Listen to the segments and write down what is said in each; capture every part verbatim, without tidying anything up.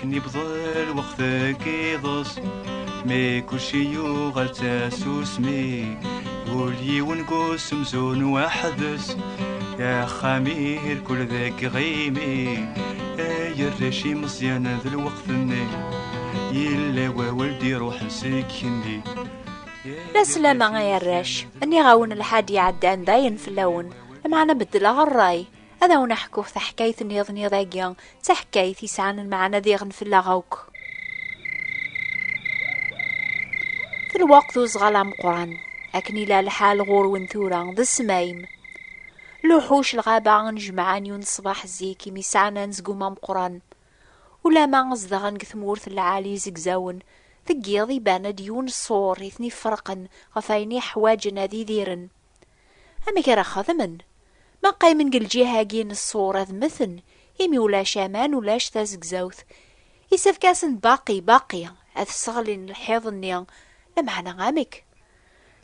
Akken yebḍa lweqt deg yiḍes, mi kulci yuɣal d tasusmi, yuli yiwen n usemzun weḥd-s, axxam irkul deg iɣimi. Ay arrac imeẓyanen d lweqt-nni, yella wawal d-iruḥen seg igenni. La slama ay arrac, nniɣ-awen lḥad iɛeddan dayen fell-awen, lameɛna beddleɣ ṛṛay. Ad awen-ḥkuɣ taḥkayt nniḍen iḍ-agi, d taḥkayt yesɛan lmeɛna diɣen fell-aɣ akk. F lweqt uzɣal ameqqran, akken ila lḥal ɣur-wen tura, d ssmayem. Luḥuc lɣaba nnejmaɛen yiwen ṣṣbeḥ zik imi sɛan anezgum ameqqran. Ulama zedɣen deg tmurt n lɛali izegzawen, deg yiḍ iban-d yiwen ṣṣur i ten-iferqen ɣef ayen i ḥwaǧen ad idiren. Amek ara xedmen? Ma qqimen deg lǧiha-agi n ṣṣur ad mmten, imi ulac aman, ulac tazegzawt. Isefk-asen baqi, baqi, ad sseɣlin lḥiḍ-nni. Lameɛna amek?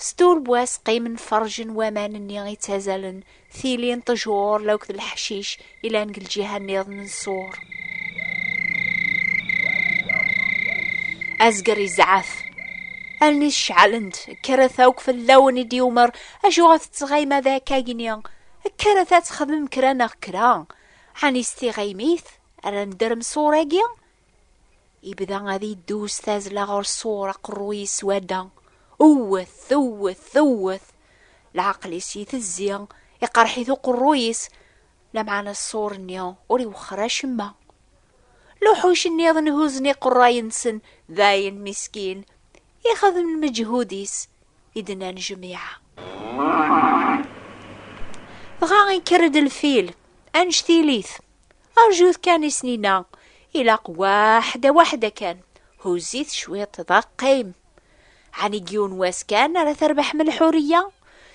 Sdurb wass qqimen ferrjen waman-nni ittazalen, tili n ṭṭjur akked leḥcic ilan deg lǧiha nniḍen n ṣṣur. Azger izɛef. Allen-is ceɛlent, kkret akk fell-awen i d-yumer, acu ɣef tettɣima d akkagni? Kkret ad txedmem kra neɣ kra. Ɛni s tiɣimit ara nedder mṣur-agi? Ibda ad iddu s tazzla ɣer ṣṣur, aqerruy-is s wadda. Wwet, wwet, wwet! Leɛqel-is itezzi, iqerḥ-it uqerruy-is, lameɛna ṣṣur-nni ur iwexxer acemma. Luḥuc nniḍen huzzen iqerray-nsen, dayen miskin, ixdem lmeǧhud-is, i d-nnan jmiɛa. Dɣa ikker-d lfil, annect-ilit. Rjut kan i s-nina, ilaq waḥda waḥda kan, huzz-it cwiṭ dɣa qqim. Ɛni deg yiwen wass kan ara terbeḥem lḥuriya?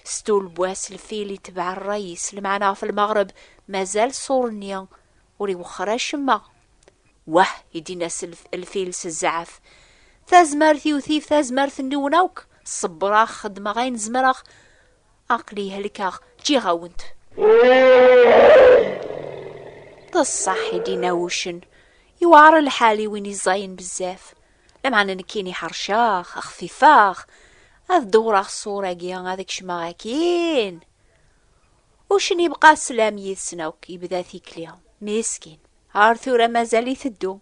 Sdurb wass lfil itbeɛ ṛṛay-is, lameɛna ɣef lmeɣreb mazal ṣṣur-nni ur iwexxer acemma. Wah, i d-inna s lf-, lfil s zzɛaf, tazmert-iw tif tazmert-nniwen akk, ṣebbreɣ, xeddmeɣ ayen zemreɣ, aql-i helkeɣ, ǧǧiɣ-awen-t. D ṣṣeḥ i d-inna wuccen, yewɛer lḥal i win iẓẓayen bezzaf. Lameɛna nekkini ḥerceɣ, xfifeɣ, ad dewreɣ ṣṣur-agi, ad kecmeɣ akkin. Uccen ibqa sslam yid-sen akk, yebda tikli, miskin. Ar tura mazal iteddu.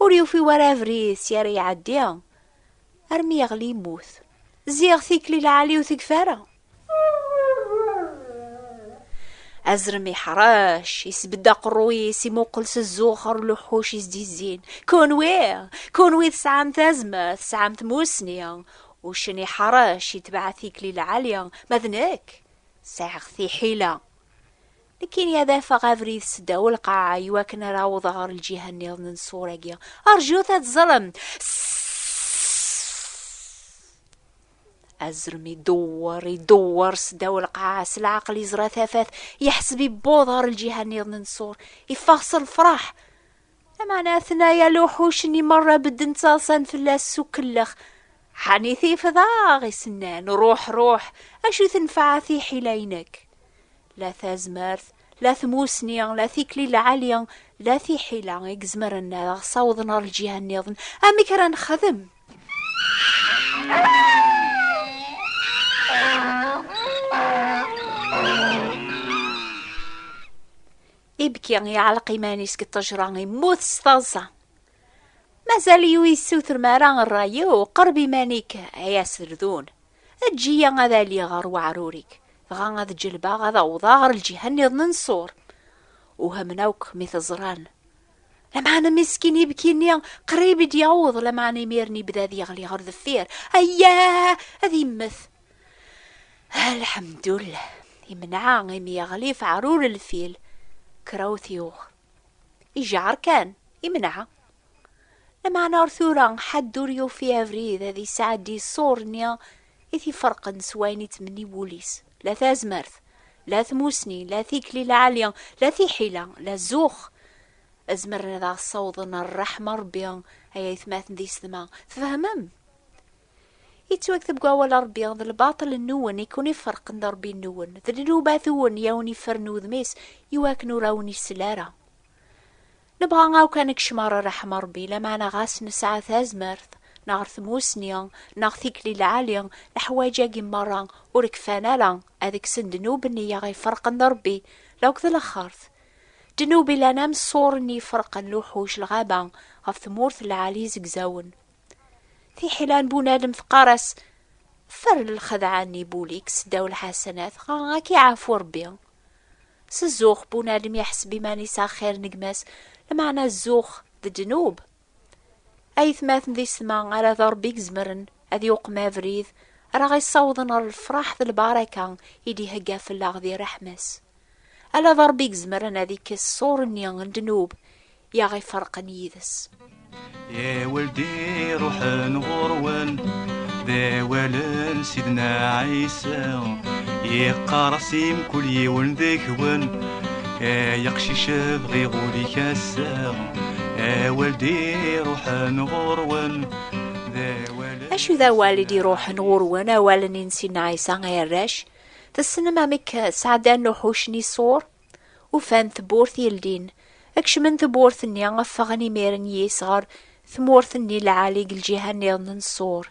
Ur yufi wara abrid s ara iɛeddi, armi yeɣli yemmut. Ziɣ tikli lɛali ur tegfi ara. Azrem iḥrec, isbedd aqerruy-is, imuqel s zzux ɣer luḥuc izdizzin. Kunwi, kunwi tesɛam tazmert, tesɛam tmusni. Uccen iḥrec, itbeɛ tikli lɛali, ma d nekk, sɛiɣ tiḥila. Nekkini ad afeɣ abrid seddaw lqaɛa iwakken ara awḍeɣ ɣer lǧiha nniḍen n ṣṣur-agi. Rjut ad teẓrem! Azrem idewwer, idewwer seddaw lqaɛa, s leɛqel iẓra tafat, yeḥseb iwweḍ ɣer lǧiha nniḍen n ṣṣur, iffeɣ s lefraḥ. Lameɛna atnaya luḥuc-nni merra bedden ttaḍsan fell-as s ukellex. Ɛni tifeḍ-aɣ, i s-nnan, ruḥ, ruḥ, acu tenfeɛ tiḥila-inek? La tazmert, la tmusni, la tikli lɛali, la tiḥila i izemren ad aɣ-ssawḍen ɣer lǧiha nniḍen. Amek ara nexdem? Ibki, iɛelleq iman-is deg ṭṭejra, immut s taḍsa. Mazal-iyi ur yessutrem ara ṛṛay-iw, qerreb iman-ik, ay aserdun. Eǧǧ-iyi ad aliɣ ɣer weɛrur-ik, dɣa ad ǧelbeɣ ad awḍeɣ ɣer lǧiha nniḍen n ṣṣur. Uhmen akk mi t-ẓran. Lameɛna miskin ibki-nni qrib i d-yaweḍ, lameɛna imiren ibda ad yeɣli ɣer deffir. Ayya, ad immet! Alḥemdullah, imneɛ imi yeɣli f ɛrur lfil, kra ur t-yuɣ. Ijeɛɛer kan, imneɛ. Lameɛna ar tura, ḥedd ur yufi abrid ad isɛeddi ṣṣur-nni i t-iferqen s wayen ittmenni wul-is, la tazmert, la tmusni, la tikli lɛali, la tiḥila, la zzux. Zemren ad aɣ-ssawḍen ɣer ṛṛeḥma n Ṛebbi, ay aytmaten d yessetma. Tfehmem? Yettwakteb deg wawal n Ṛebbi, d lbaṭel-nwen i ken-iferqen d Ṛebbi-nwen, d ddnubat-nwen i awen-iffren udem-is, iwakken ur awen-isell ara. Nebɣa akk ad nekcem ɣer ṛṛeḥma n Ṛebbi, lameɛna ɣas nesɛa tazmert, neɣ tmusni, neɣ tikli lɛali, leḥwayeǧ-agi merra ur kfan ara ad kksen ddnub-nni i aɣ-iferqen d Ṛebbi, lakked lexxert. Ddnub ilan am ṣṣur-nni iferqen luḥuc lɣaba ɣef tmurt lɛali zegzawen. Tiḥila n bunadem teqqar-as: "Ffer lxedɛa-nni n wul-ik seddaw lḥasanat, ɣa ad k-iɛafu Ṛebbi." S zzux, bunadem iḥseb iman-is axir n gma-s, lameɛna zzux d ddnub. Aytmaten d yessetma, ala d Ṛebbi i izemren ad yuqem abrid ara ɣ-yessawḍen ɣer lefṛaḥ d lbaraka i d-ihegga fell-aɣ di ṛṛeḥma-s. Ala d Ṛebbi i izemren ad ikkes ṣṣur-nni n ddnub i aɣ-iferqen yid-s. Awal d-iruḥen ɣur-wen, d awal n Sidna Ɛisa. Yeqqar-as i mkul yiwen deg-wen: "Ay aqcic, bɣiɣ ul-ik ass-a." Awal d-iruḥen ɣur-wen, d awal. Acu d awal i d-iruḥen ɣur-wen, awal-nni n Sidna Ɛisa, ay arrac? Tessnem amek sɛeddan luḥuc-nni ṣṣur? Ufan tewwurt yeldin. Kecmen tewwurt-nni, ffɣen imiren yis ɣer tmurt-nni lɛali deg lǧiha-nniḍen n ṣṣur.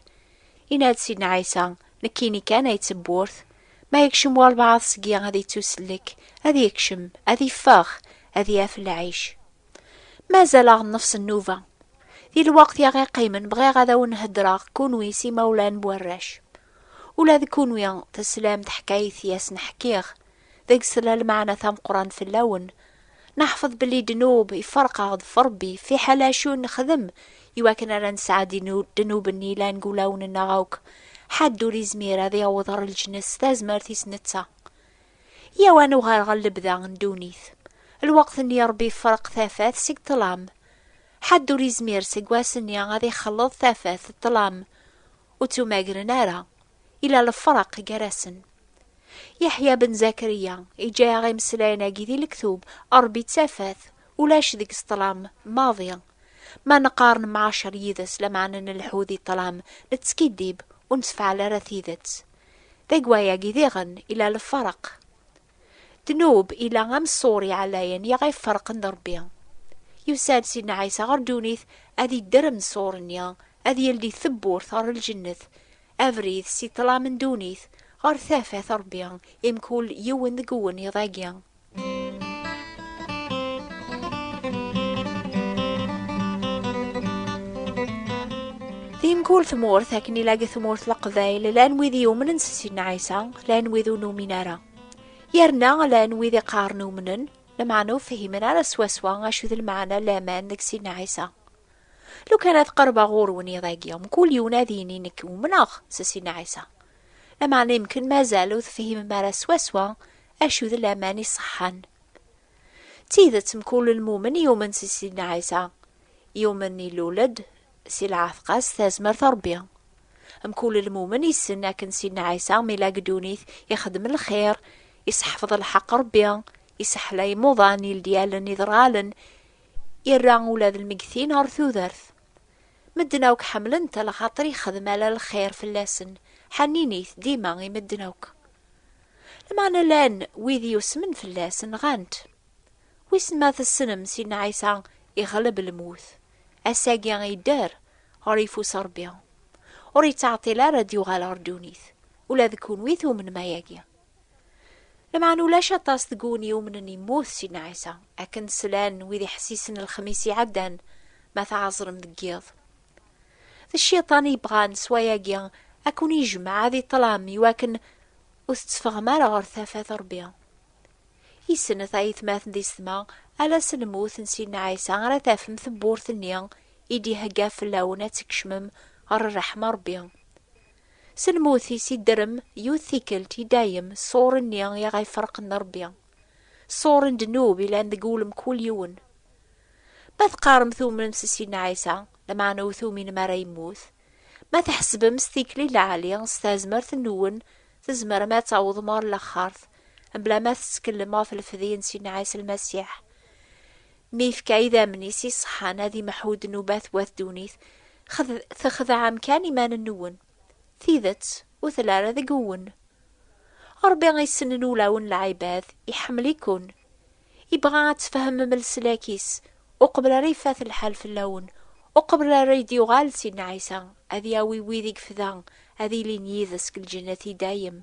Yenna-d Sidna Ɛisa: "Nekkini kan ay d tewwurt. Ma yekcem walbeɛḍ seg-i ad yettusellek, ad yekcem, ad yeffeɣ, ad yaf lɛic." Mazal-aɣ nnefs n nnuba. Di lweqt i aɣ-iqqimen, bɣiɣ ad awen-heddreɣ kunwi s imawlan n warrac. Ula d kunwi teslam teḥkayt i asen-ḥkiɣ, deg-s tella lmeɛna tameqqrant fell-awen. Neḥfeḍ belli ddnub iferq-aɣ-d f Ṛebbi, fiḥel acu nexdem iwakken ara nesɛeddi nu-, ddnub-nni yellan deg wulawen-nneɣ akk. Ḥedd ur izmir ad yaweḍ ɣer lǧennet s tazmert-is netta. Yaw ad nuɣal ɣer lebda n ddunit. Lweqt-nni Ṛebbi ifreq tafat seg ṭṭlam. Ḥedd ur izmir seg wass-nni ad ixelleḍ tafat d ṭṭlam. Ur ttumagren ara. Ila lefraq gar-asen. Yeḥya ben Zakariya iǧǧa-yaɣ imeslayen-agi di lektub: "Ṛebbi d tafat, ulac deg-s ṭṭlam maḍi. Ma neqqar nemɛacer yid-s, lameɛna nleḥḥu di ṭṭlam, nettkiddib, ur nessefɛal ara tidet." Deg wayagi diɣen ila lefraq. Ddnub ila am ṣṣur iɛlayen i aɣ-iferqen d Ṛebbi. Yusa-d Sidna Ɛisa ɣer ddunit ad idderrem ṣṣur-nni, ad yeldi tewwurt ɣer lǧennet, abrid si ṭṭlam n ddunit ɣer tafat Ṛebbi i mkul yiwen deg-wen iḍ-agi. Di mkul tmurt, akken ila deg tmurt n Leqbayel, llan wid yumnen s Sidna Ɛisa, llan wid ur numin ara. Yerna llan wid iqqaren umnen, lameɛna ur fhimen ara swaswa acu d lmeɛna n laman deg Sidna Ɛisa. Lukan ad qerbeɣ ɣur-wen iḍ-agi, mkul yiwen ad yini: "Nekk umneɣ s Sidna Ɛisa." Lameɛna yemken mazal ur tefhimem ara swaswa acu d laman iṣeḥḥan. D tidet, mkul lmumen yumen s Sidna Ɛisa, yumen ilul-d si lɛetqa s tazmert n Ṛebbi. Mkul lmumen issen akken Sidna Ɛisa mi la deg ddunit ixeddem lxir, iseḥfeḍ lḥeqq Ṛebbi, iseḥla imuḍan, ildi allen iderɣalen, irra ula d lmegtin ɣer tudert. Medden akk ḥemmlen-t, lxaṭer ixdem ala lxir fell-asen, ḥenninit dima i medden akk. Lameɛna llan wid yusmen fell-as, nɣan-t. Wissen ma tessnem Sidna Ɛisa iɣleb lmut. Ass-agi yedder ɣer yeffus Ṛebbi. Ur yettɛeṭṭil ara ad d-yuɣal ɣer ddunit. Ula d kunwi tumnem ayagi. Lameɛna ulac aṭas deg-wen yumnen yemmut Sidna Ɛisa, akken slan wid iḥessisen lexmis iɛeddan, ma tɛeẓrem deg yiḍ. D cciṭan i yebɣan s wayagi ad ken-ijmeɛ, ad iṭṭlam iwakken ur tetteffɣem ara ɣer tafat Ṛebbi. Yesnet aytmaten d yessetma, ala s lmut n Sidna Ɛisa ara tafem tewwurt-nni i d-ihegga fell-awen ad tkecmem ɣer ṛṛeḥma Ṛebbi. S lmut-is idderrem yiwet tikkelt i dayem ṣṣur-nni i aɣ-iferqen d Ṛebbi. Ṣṣur n ddnub ilan deg wul mkul yiwen. Ma teqqarem tumnem s Sidna Ɛisa, lameɛna ur tuminem ara yemmut, ma tḥesbem s tikli lɛali s tazmert-nwen, tzemrem ad tawḍem ɣer laxert, mebla ma tettkellem ɣef lefdi n Sidna Ɛisa Lmasiḥ. Mi yefka idammen-is iṣeḥḥan ad imḥu ddnubat n wat ddunit, xed-, txedɛem kan iman-nwen. Tidet ur telli ara deg-wen. Ṛebbi issnen ulawen n lɛibad, iḥemmel-iken. Ibɣa ad tfehmem leslak-is, uqbel ara ifat lḥal fell-awen, uqbel ara d-yuɣal Sidna Ɛisa, ad yawi wid i yefda, ad ilin yid-s deg lǧennet i dayem.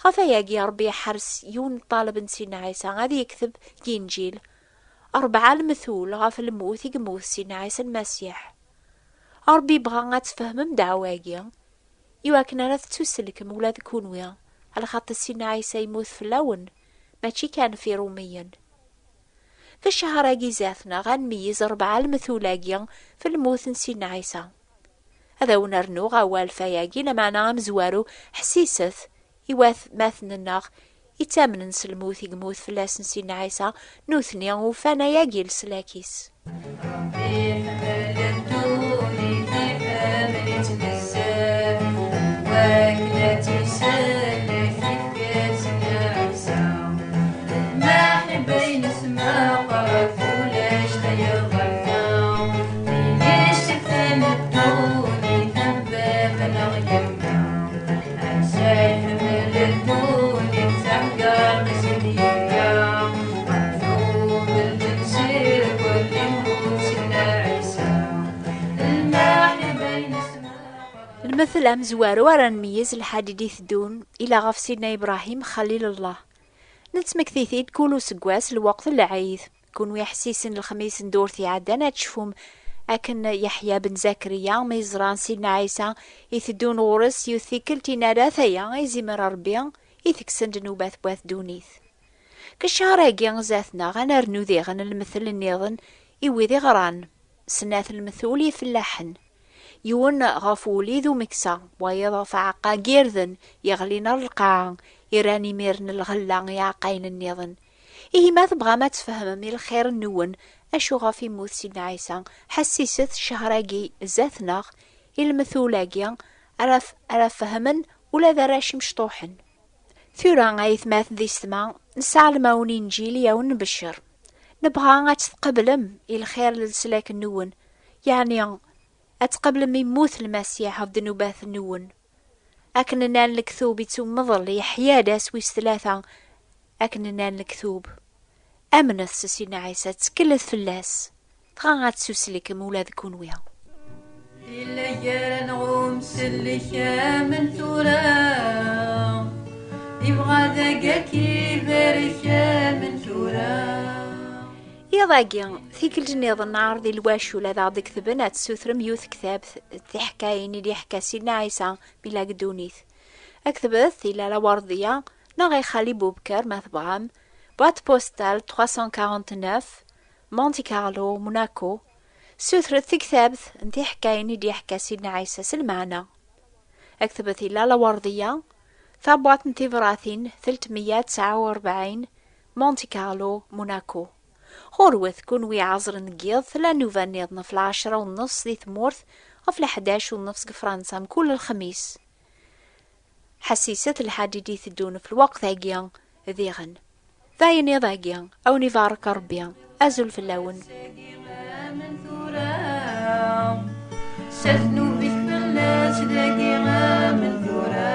Ɣef ayagi, Ṛebbi iḥers yiwen n ṭṭaleb n Sidna Ɛisa ad yekteb deg Inǧil rebɛa lemtul ɣef lmut i yemmut Sidna Ɛisa Lmasiḥ. Ṛebbi yebɣa ad tfehmem ddeɛwa-agi, iwakken ara tettuselkem ula d kunwi, alaxaṭer Sidna Ɛisa yemmut fell-awen, mačči kan f Iṛumiyen. F ccher-agi zdat-neɣ ad nmeyyez rebɛa lemtul-agi f lmut n Sidna Ɛisa. Ad awen-rnuɣ awal f ayagi, lameɛna amezwaru, ḥessiset i watmaten-nneɣ ittamnen s lmut i yemmut fell-asen Sidna Ɛisa, nutni ufan ayagi leslak-is. Iḥemmel ddunit, iḥemmel-itt bezzaf, wakken ad tt-isellek, yefka-tt i Ɛisa. Lmaḥibba-ines meqqret, ulac tayeḍ am ta. Tin yesseften ddunit am baba neɣ yemma. Ɛisa iḥemmel ddunit d tamgerḍt-is i d-yefka. Ɣef lǧens irwel, immut Sidna Ɛisa. Lmettel amezwaru ara nmeyyez lḥadid iteddun ila ɣef Sidna Ibrahim Xalil Allah. Nettmekti-t-id kul useggas lweqt n lɛid. Kunwi ḥessisen lexmis n ddurt iɛeddan ad tecfum akken Yeḥya ben Zakriya mi ẓran Sidna Ɛisa iteddun ɣur-s yiwet tikkelt, yenna-d: "Ataya, izimer Ṛebbi, itekksen ddnubat n wat ddunit." Deg ccher-agi zdat-neɣ ad nernu diɣen lmettel nniḍen i wid iɣran. Snat lmetul ifellaḥen. Yiwen ɣef wulli d umeksa, wayeḍ ɣef aɛeqqa n yirden yeɣlin ar lqaɛa, irran imiren lɣella i iɛeqqayen nniḍen. Ihi ma tebɣam ad tfehmem i lxir-nwen acu ɣef immut Sidna Ɛisa, ḥessiset ccher-agi zdat-neɣ i lmetul-agi ara f-, ara fehmen ula d arrac imecṭuḥen. Tura, aytmaten d yessetma, nesɛa lmawen Inǧil i awen-nbeccer. Nebɣa ad tt-tqeblem i lxir n leslak-nwen, yeɛni ad tqeblem immut Lmasiḥ ɣef ddnubat-nwen. Akken nnan lektub, ittummeḍ-d Yeḥya-d ass wis tlata, akken nnan lektub. Amnet s Sidna Ɛisa, tteklet fell-as, dɣa ad tessuslekem ula d kunwi. Yella gar-aneɣ umsellek am n tura, yebɣa dagi ad k-ibarek am n tura. Iḍ-agi, tikkelt nniḍen neɛreḍ i lwacul ad aɣ-d-ketben, ad tessutrem yiwet tektabt d tiḥkayin i d-iḥka Sidna Ɛisa mi la deg ddunit. Aktbet i Lalla Werdiya neɣ i Xali Bubker ma tebɣam, boîte postale trois cent quarante-neuf, Monte Carlo, Monaco. Sutret tiktabt n tiḥkayin i d-yeḥka Sidna Ɛisa s lmeɛna. Aktbet i Lalla Werdiya, tabwaṭ n tibratin telt meyya tesɛa u rebɛin, Monte Carlo, Monaco. Ɣurwet kunwi iɛeẓren deg yiḍ, tella nnuba nniḍen ɣef lɛecra u nnefs di tmurt, ɣef leḥdac u nnefs deg Fransa, mkul lexmis. Ḥessiset lḥadid iteddun f lweqt-agi diɣen. Dayen iḍ-agi, a wen-ibarek Ṛebbi, azul fell-awen. Sers nnuba-ik fell-as dagi am n tura.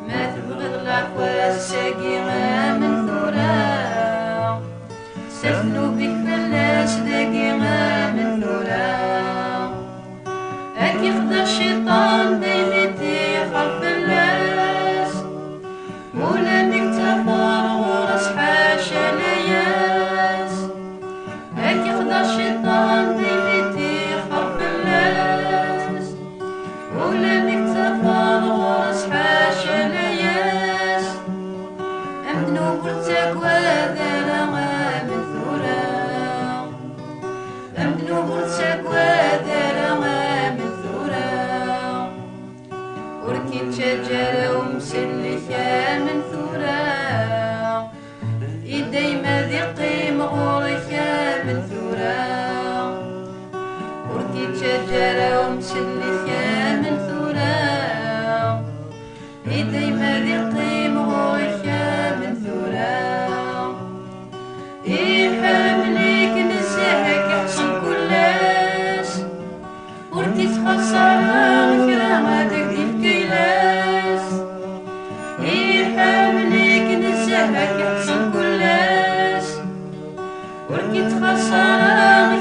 Ma tebɣiḍ leɛfas-agi am n tura, sers nnuba-ik fell-as dagi am n tura. Ad k-ixdeɛ cciṭan daymi ṭṭixer fell-as. Ula mi yettafar ɣur-s ḥaca layas, ad k-ixdeɛ cciṭan daymi ṭṭixer fell-as. Ula mi yettafar ɣur-s ḥaca layas, am ddnub ur ttagad ara am tura.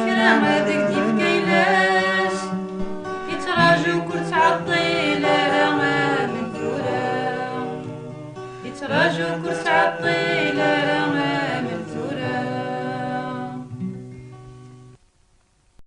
Kra deg d-yefka ayla-s, yettraǧu ur ttɛeṭṭil ara am tura. Yettraǧu ur ttɛeṭṭil ara.